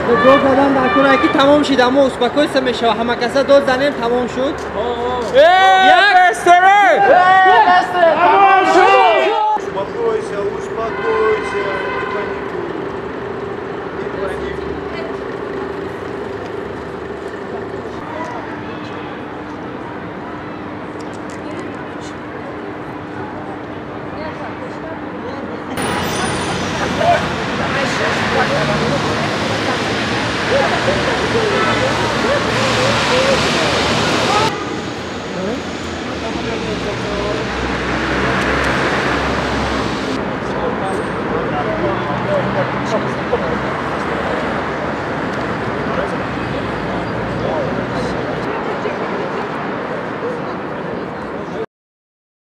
Дод задан дар кора ки тамом шид, аммо успокойся мешава. Ҳама каса дод занем, тамом шуд. Як Успокойся, успокойся, не паникуй. Не паникуй.